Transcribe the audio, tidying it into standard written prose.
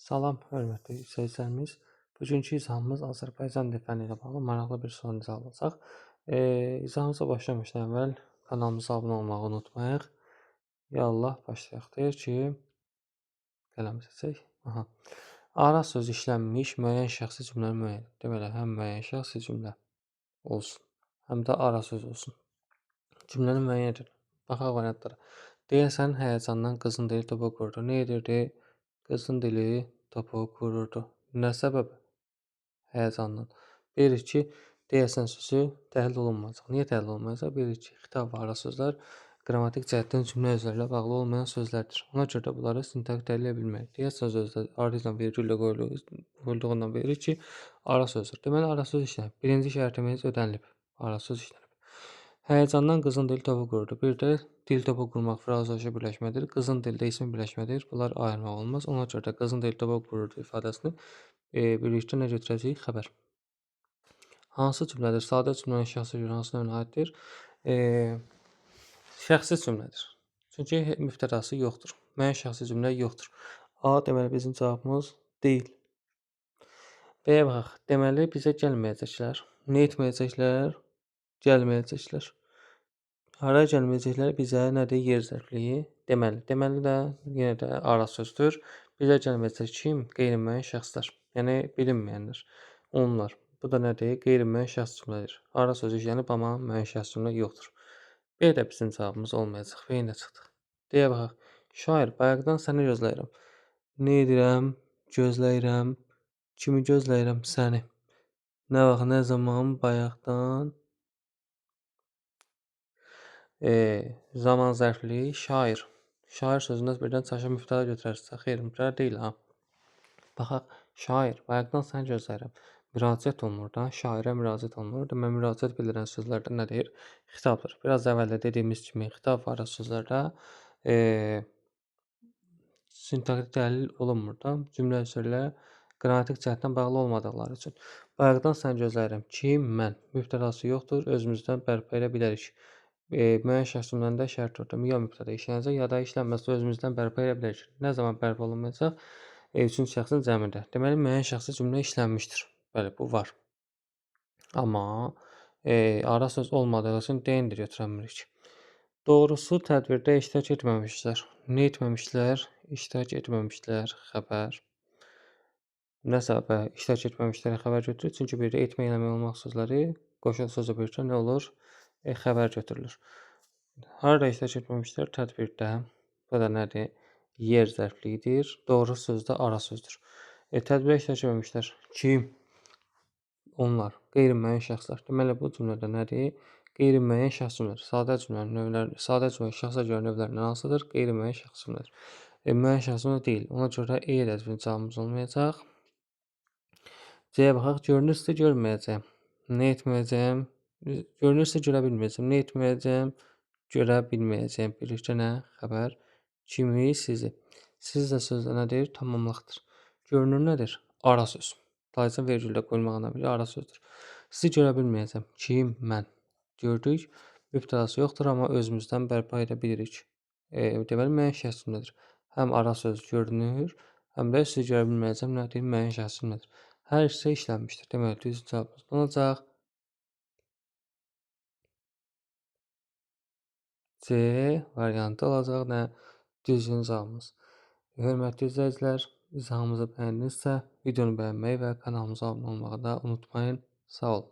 Salam, hörmətli izləyicilərimiz. Bugünkü izahımız Azərbaycan dil fənni ilə bağlı maraqlı bir sual izahı olacaq. İzahımıza başlamadan əvvəl kanalımıza abunə olmağı unutmayaq. Ya Allah, başlayaq. Deyir ki, qələm seçək. Aha. Ara söz işlənmiş müəyyən şəxsi cümlənin müəyyən. Deməli, həm müəyyən şəxsi cümlə olsun, həm də ara söz olsun. Cümləni müəyyən edir. Baxaq variantlara. Deyəsən, həyəcandan qızın dili topa qurdu. Nə edirdi? Qızın dili topu qururdu. Nə səbəb? Həyəcandan. Bilirik ki, deyəsən sözü təhlil olunmayacaq. Niyə təhlil olunmayacaq? Bilirik ki, xitab və ara sözlər qrammatik cəhətdən cümlə üzvləri ilə bağlı olmayan sözlərdir. Ona görə də bunları sintaktik təhlil edə bilmərik. Deyəsən sözdə ardıcıl vergüllə qoyulduğundan bilirik ki, ara sözdür. Deməli, ara söz işlənib. Birinci şərtimiz ödənilib. Ara söz işlənib. Həyəcandan qızın dili topu qururdu. Bir də dil topu qurmaq frazeoloji birləşmədir. Qızın dildə ismi birləşmədir. Bunlar ayırmaq olmaz. Ona görə də qızın dili topu qururdu ifadəsini birlikdə nə götürəcəyik? Xəbər. Hansı cümlədir? Sadə cümlənin şəxsi görə hansı növünə aiddir? Şəxsi cümlədir. Çünki mübtədası yoxdur. Müəyyən şəxsi cümlə yoxdur. A deməli bizim cavabımız deyil. B-yə baxaq. Deməli bizə gəlməyəcəklər. Nə etməyəcəklər? Gəlməyəcəklər. Hara gəlməyəcəklər? Bizə nədir? Yer zərfliyi. Deməli. Deməli də yenə də ara sözdür. Bizə gəlməyəcək kim? Qeyri-müəyyən şəxslər. Yəni bilinməyənlər. Onlar. Bu da nədir? Qeyri-müəyyən şəxs cümlədir. Ara sözü işlənib, amma müəyyən şəxs cümlə yoxdur. B də bizim cavabımız olmayacaq. B-ni də çıxdıq. D-yə baxaq. Şair, bayaqdan səni gözləyirəm. Nə edirəm? Gözləyirəm. Kimi gözləyirəm? Səni. Nə vaxt, nə zaman? Bayaqdan. Zaman zərfliyi şair. Şair sözündə birdən çaşıb mübtəda götürərsə, xeyr, mübtəda deyil ha. Baxaq, şair, bayaqdan səni gözləyirəm. Müraciət olunur da, şairə müraciət olunur. Deməli, müraciət bildirən sözlərdə nə deyir? Xitabdır. Biraz əvvəldə dediyimiz kimi, xitab var sözlərdə sintaktik təhlil olunmur da. Cümlə üzrə qrammatik cəhətdən bağlı olmadıqları üçün. Bayaqdan səni gözləyirəm. Kim? Mən. Mübtədası yoxdur, özümüzdən bərpa edə bilərik. Müəyyən şəxs cümləndə şərt orada ya mübtəda işlənəcək, ya da işlənməzsə özümüzdən bərpa edə bilərik. Nə zaman bərpa olunmayacaq? Üçüncü şəxsin cəmində. Deməli, müəyyən şəxsi cümlə işlənmişdir. Bəli, bu var. Amma ara söz olmadığı üçün D-ni də götürəmirik. Doğrusu, tədbirdə iştirak etməmişlər. Nə etməmişlər? İştirak etməmişlər. Xəbər. Nə səbəbə iştirak etməmişlərə xəbər götürür? Çünki bir də etmək, eləmək olmaq sözləri qoşul sözlə birlikdə nə olur? Xəbər götürülür. Harada iştirak etməmişlər? Tədbirdə. Bu da nədir? Yer zərfliyidir. Doğru sözdə ara sözdür. Tədbirə iştirak etməmişlər. Kim? Onlar. Qeyri-müəyyən şəxslər. Deməli, bu cümlədə nədir? Qeyri-müəyyən şəxs cümlədir. Sadə cümlənin növləri, sadə cümlə şəxsə görə növlərindən hansıdır? Qeyri-müəyyən şəxs cümlədir. Müəyyən şəxs cümlə deyil. Ona görə E də bizim cavabımız olmayacaq. C-yə baxaq. Görünürsə görməyəcəyəm. Nə etməyəcəyəm? Görünürsə görə bilməyəcəm. Nə etməyəcəyəm? Görə bilməyəcəyəm. Birlikdə nə? Xəbər. Kimi? Sizi. Siz də sözdə nədir? Tamamlıqdır. Görünür nədir? Ara söz. Dolayısıyla vergüldə qoyulmağına biri ara sözdür. Sizi görə bilməyəcəm. Kim? Mən. Gördük. Mübtədası yoxdur, amma özümüzdən bərpa edə bilirik. Deməli, müəyyən şəxs cümlədir. Həm ara söz görünür, həm də sizi görə bilməyəcəm. Nədir? Müəyyən şəxs cümlədir. Hər ikisi işlənmişdir. Deməli, düz cavabımız olacaq. C variantı olacaq. Nə? Düzgün cavabımız. Hörmətli izləyicilər, izahımızı bəyəndinizsə, videonu bəyənməyi və kanalımıza abunə olmağı da unutmayın. Sağ olun.